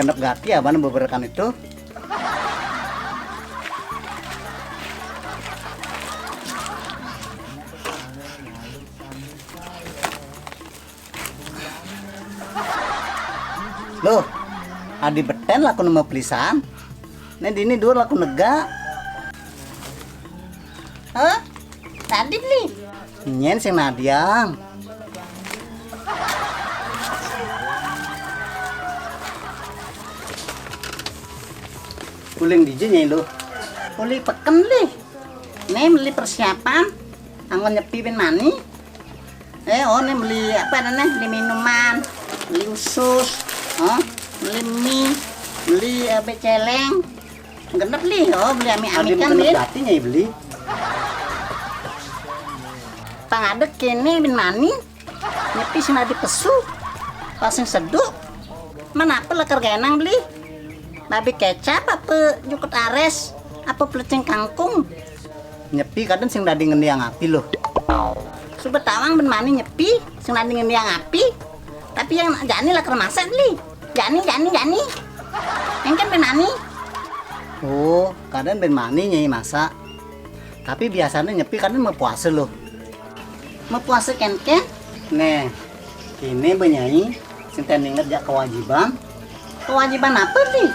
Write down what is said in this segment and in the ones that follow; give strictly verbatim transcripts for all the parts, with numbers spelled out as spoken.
Genep gati abana beberekan itu. Loh, adi beten laku nemu pelisan. Né dini dur laku nega. Hah? Tadi beli. Nyén sing nadiang. Uling dija nyai lo? Uli peken beli. Né beli persiapan anggon nyepi bin mani. Eh, oh, né beli apa namanya? Beli minuman, beli usus, oh, beli mie, beli eh, becéléng. Genep beli, oh, beli ami-ami kan, beli. Berarti nyai beli. Pang ada kéné bin mani. Nyepi sing dadi pesu. Pas sing seduk. Man apa lekar genang beli? Babi kecap apa jukut ares? Apa pelecing kangkung? Nyepi kadén sing dadi ngendiang api loh. Suba tawang bin mani nyepi sing dadi ngendiang api. Tapi yang jani lekar masak beli. Jani, jani, jani. Yang kan bin mani. Oh, kadén bin mani nyai masak. Tapi biasanya nyepi kadén mau puasa loh. Mau puasa kénkén? Né, kéné bé nyai, sing ten inget jak kewajiban. Kewajiban apa sih?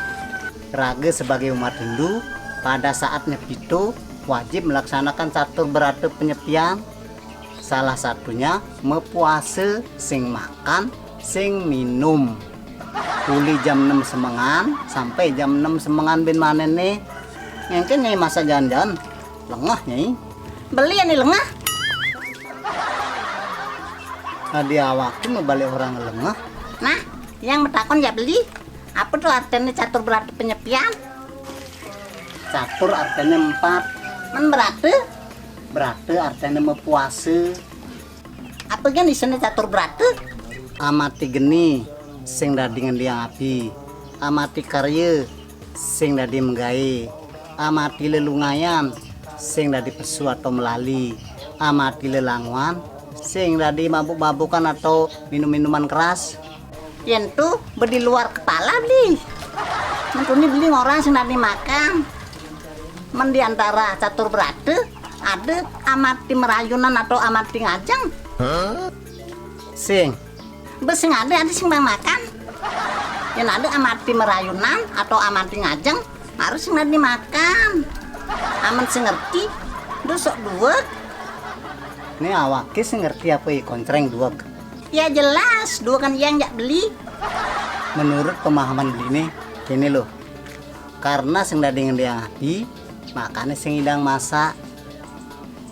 Raga sebagai umat Hindu, pada saat nyepi to wajib melaksanakan catur berata penyepian. Salah satunya mepuasa sing makan, sing minum. Uli jam enam semengan sampai jam enam semengan bin manéné. Ngéngkén nyai masak jalan-jalan. Lengah nyai. Beli yang lengah. Tadi awakku mau balik orang lengah. Nah, yang bertakon ya beli. Apa tuh artinya catur berata penyepian? Catur artinya empat. Men berata? Berata artinya mepuasa. Apa gén isiné catur berata? Amati geni sing dadi ngendiang api. Amati karya sing dadi menggaé. Amati lelungayan sing dadi pesu atau melali. Amati lelanguan sing dadi mabuk-mabukan atau minum-minuman keras. Yén tu bedi luar kepala beli. Mentuni beli ngorang sing dadi makan. Men di antara catur berata ada amati merayunan atau amati ngajeng. Sing. Bé sing ada ada sing makan. Yén ada amati merayunan atau amati ngajeng harus sing dadi makan. Amen sing ngerti, dosok duweg. Né awaké sing ngerti apa i koncréng duweg? Ya jelas, duwegan yang jak beli. Menurut pemahaman beli né, kéné loh. Karena sing dadi ngendiang api, makané sing ngidang masak.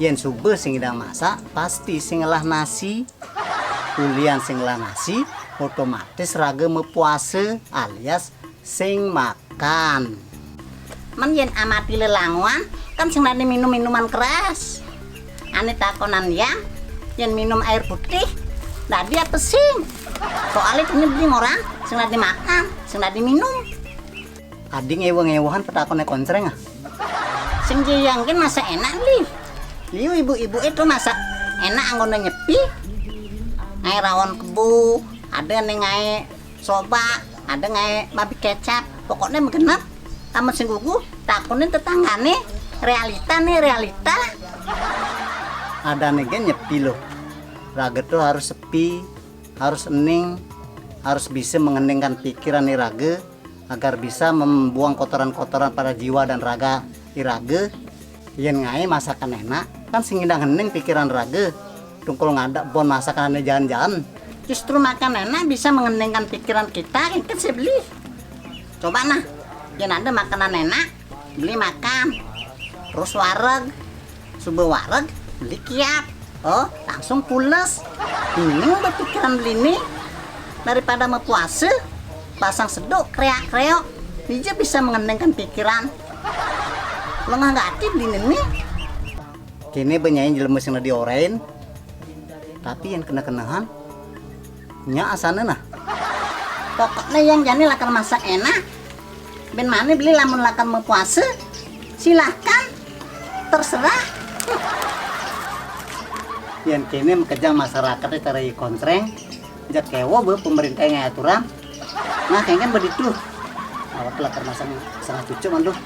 Yén suba sing ngidang masak, pasti sing ngelah nasi. Ulian sing ngelah nasi, otomatis raga mepuasa alias sing makan. Men yén amati lelanguan, kan sing dadi minum minuman keras. Ané takonan yang, yén minum air putih, dadi apa sing? Soalé kéné beli ngorang sing dadi makan, sing dadi minum. Adi ngéwéh-ngéwéhan petakoné koncréng ah. Sing jiyang gén masak enak beli. Liu ibu-ibu itu masak enak anggona nyepi. Ngaé rawon kebo, ada né ngaé soba, ada ngaé babi kecap. Pokokné magenep. Amun sing gugu, takonin tetanggané. Realita né, realita. Adané gén nyepi loh. Raga tuh harus sepi, harus ening, harus bisa mengeningkan pikiran iraga agar bisa membuang kotoran-kotoran pada jiwa dan raga iraga. Yén ngaé masakan enak, kan sing ngidang hening pikiran raga. Tungkul ngadep bon masakan ané jaen-jaen. Justru makan enak bisa mengeningkan pikiran kita, iket sih beli. Coba nah, yén ada makanan enak, beli makan. Terus wareg, suba wareg, beli kiap. Oh, langsung pules. Mending berpikiran beli nih daripada mau puasa, pasang seduk, kreak-kreok. Dija bisa mengeningkan pikiran. Lengah gati beli nih. Kéné bé nyai jelema sing dadi orain. Tapi yén kena-kenahan, nya asané nah. Pokokné yang jani lakar masak enak. Bin mani beli lamun lakar mau puasa, silahkan. Terserah. Yén kéné makejang masyarakaté cara i koncréng, jak kéwéh bé pemerintah ngaé aturan. Nah, kéngkén bé ditu. Awak lah termasuk setengah cucuk man tuh.